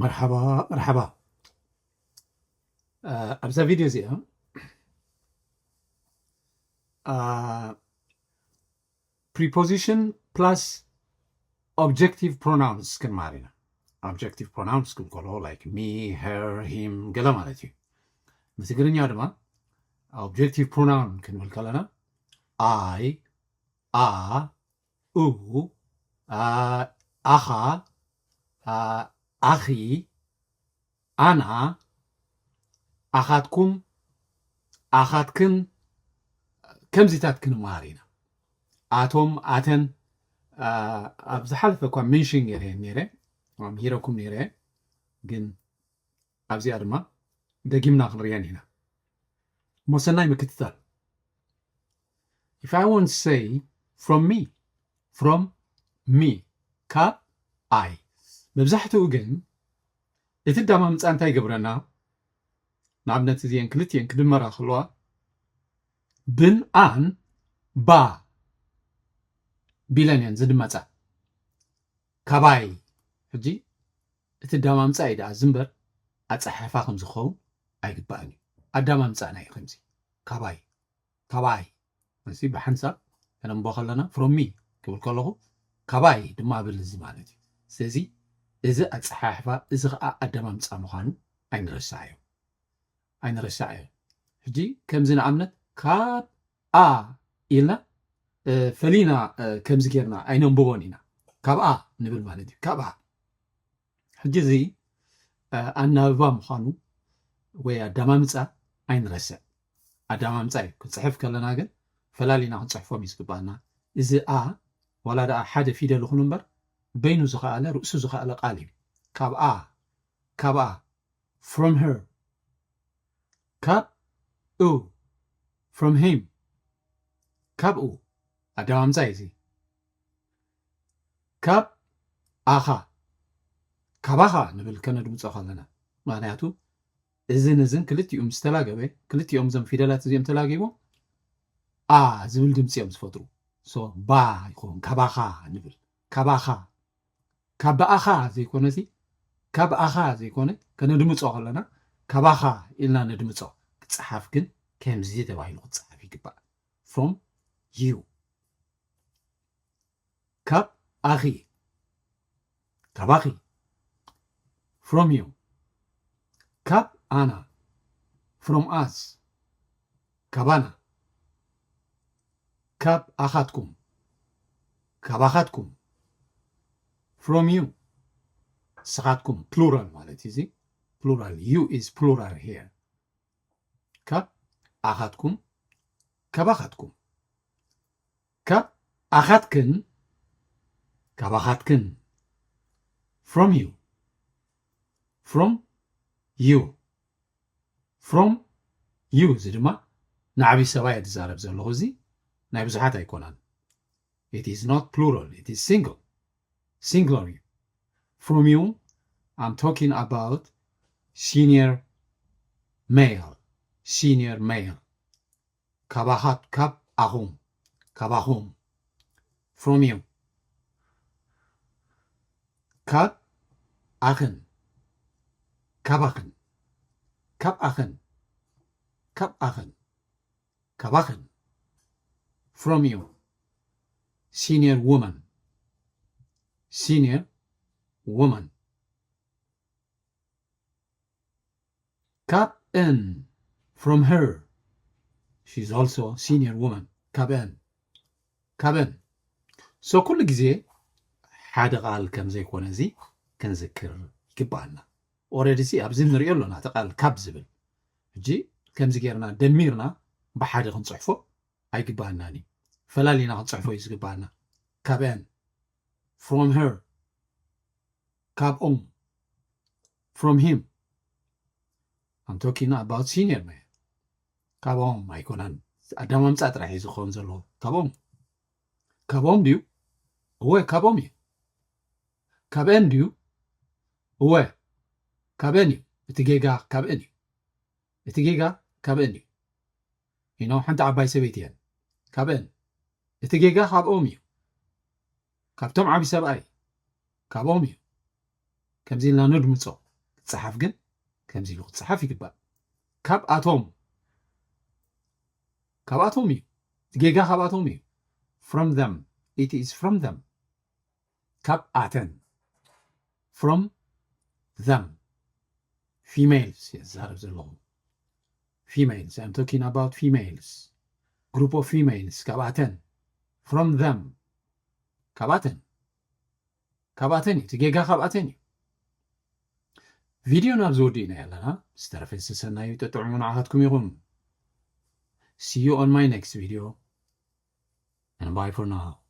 መርሓባ መርሓባ። ኣብዛ ቪድዮ እዚኣ preposition plus objective pronouns ክንመሃር ኢና። Objective pronouns ክንከሎ like me, her, him ገለ ማለት እዩ። ብትግርኛ ድማ objective pronoun ክንብል ከለና I, a, u, ኣኻ፣ ኣኺ፣ ኣና፣ ኣኻትኩም፣ ኣኻትክን ከምዚታት ክንመሃር ኢና። ኣቶም፣ ኣተን ኣብ ዝሓለፈ እኳ ሜንሽን ገይረ ነይረ፣ ምሂረኩም ነይረ፣ ግን ኣብዚኣ ድማ ደጊምና ክንርእየን ኢና። እሞ ሰናይ ምክትታል። If I want to say from me, from me፣ ካብ I። መብዛሕትኡ ግን እቲ ኣደማምፃ እንታይ ይገብረና? ንኣብነት እዚአን ክልቲአን ክድመራ ከለዋ ብን ኣን ባ ቢለን እየን ዝድመፃ። ካባይ። ሕጂ እቲ ኣደማምፃ እዩ ደኣ ዝንበር ኣፀሓሕፋ ከም ዝኸውን ኣይግባእን እዩ። ኣደማምፃና እዩ ከምዚ ካባይ፣ ካባይ። እዚ ብሓንሳብ ከነንቦ ከለና from me ክብል ከለኹ ካባይ ድማ ብል እዚ ማለት እዩ። ስለዚ እዚ ኣፀሓሕፋ እዚ ከዓ ኣደማምፃ ምዃኑ ኣይንረሳዕዮ፣ ኣይንረሳዕዮ። ሕጂ ከምዚ ንኣብነት ካብ ኣ ኢልና ፈሊና ከምዚ ጌርና ኣይነንብቦን ኢና። ካብ ኣ ንብል ማለት እዩ። ካብ ኣ ሕጂ እዚ ኣናብባ ምዃኑ ወይ ኣደማምፃ ኣይንረስዕ። ኣደማምፃ እዩ። ክንፅሕፍ ከለና ግን ፈላሊና ክንፅሕፎም እዩ ዝግባኣና። እዚ ኣ ዋላ ደኣ ሓደ ፊደል ይኹን እምበር በይኑ ዝኸኣለ ርእሱ ዝኸኣለ ቃል እዩ። ካብ ኣ፣ ካብ ኣ፣ from her፣ ካብ ኡ፣ from him፣ ካብኡ። ኣደማምፃ እዩ እዚ። ካብ ኣኻ፣ ካባኻ ንብል ከነድምፆ ከለና፣ ምክንያቱ እዝን እዝን ክልቲኡ ምስ ተላገበ፣ ክልቲኦም እዞም ፊደላት እዚኦም ተላጊቦም ኣ ዝብል ድምፂ እዮም ዝፈጥሩ። ሶ ባ ይኸውን፣ ካባኻ ንብል። ካባኻ፣ ካብ ብኣኻ ዘይኮነ እዚ፣ ካብ ኣኻ ዘይኮነ ከነድምፆ ከለና ካባኻ ኢልና ነድምፆ። ክፀሓፍ ግን ከምዚ ተባሂሉ ክፀሓፍ ይግባእ። From you። ካብ ኣኺ፣ ካባኺ። From you። ካብ ኣና፣ from us። ካባና። ካብ ኣኻትኩም፣ ካባኻትኩም። From you። ንስኻትኩም፣ ፕሉራል ማለት እዩ እዚ። ፕሉራል፣ you is plural here። ካብ ኣኻትኩም፣ ካባኻትኩም። ካብ ኣኻትክን፣ ካባኻትክን። From you። From you። From you እዚ ድማ ንዓብዪ ሰብኣይ እየ ዝዛረብ ዘለኹ። እዚ ናይ ብዙሓት ኣይኮነን። It is not plural, it is single። Singular እዩ። From you, I'm talking about senior male። Senior male። ካባኻት፣ ካብ ኣኹም፣ ካባኹም። From you። ካብ ኣኽን፣ ካባኽን። ካብ ኣኽን፣ ካብ ኣኽን፣ ካባኽን። From you። Senior woman። Senior woman። ካብ እን፣ from her። She's also senior woman። ካብ እን፣ ካብ እን። So ኩሉ ግዜ ሓደ ቃል ከም ዘይኮነ እዚ ክንዝክር ይግባኣና። Already ሲ ኣብዚ ንሪኦ ኣለና እቲ ቃል ካብ ዝብል። ሕጂ ከምዚ ጌርና ደሚርና ብሓደ ክንፅሕፎ ኣይግባኣናን እዩ። ፈላሊና ክንፅሕፎ እዩ ዝግባኣና። ካብ እን፣ from her። ካብኦም፣ from him። I'm talking about senior male። ካብኦም ኣይኮነን። ኣደማምፃ ጥራሕ እዩ ዝኸውን ዘለዎ። ካብኦም፣ ካብኦም ድዩ? እወ፣ ካብኦም እዩ። ካብአን ድዩ? እወ፣ ካብአን እዩ። እቲ ጌጋ ካብአን እዩ። እቲ ጌጋ ካብአን እዩ። You know፣ ሓንቲ ዓባይ ሰበይቲ እየን። ካብአን። እቲ ጌጋ ካብኦም እዩ። ካብቶም ዓቢ ሰብኣይ፣ ካብኦም እዩ። ከምዚ ኢልና ነድምጾ። ክፀሓፍ ግን ከምዚ ኢሉ ክፀሓፍ ይግባእ። ካብኣቶም፣ ካብኣቶም እዩ። እቲ ጌጋ ካብኣቶም እዩ። From them. It is from them. ካብኣተን። From them. Females እየ ዝዛረብ ዘለኹ። Females. I'm talking about females. Group of females. ካብኣተን። From them. ካብኣተን። ካብኣተን እዩ። እቲ ጌጋ ካብኣተን እዩ። ቪድዮ ናብ ዝወዲእና ኣለና። ዝተረፈ ሰሰናዩ ጥዑም ንዓኻትኩም ይኹን። See you on my next video. And bye for now.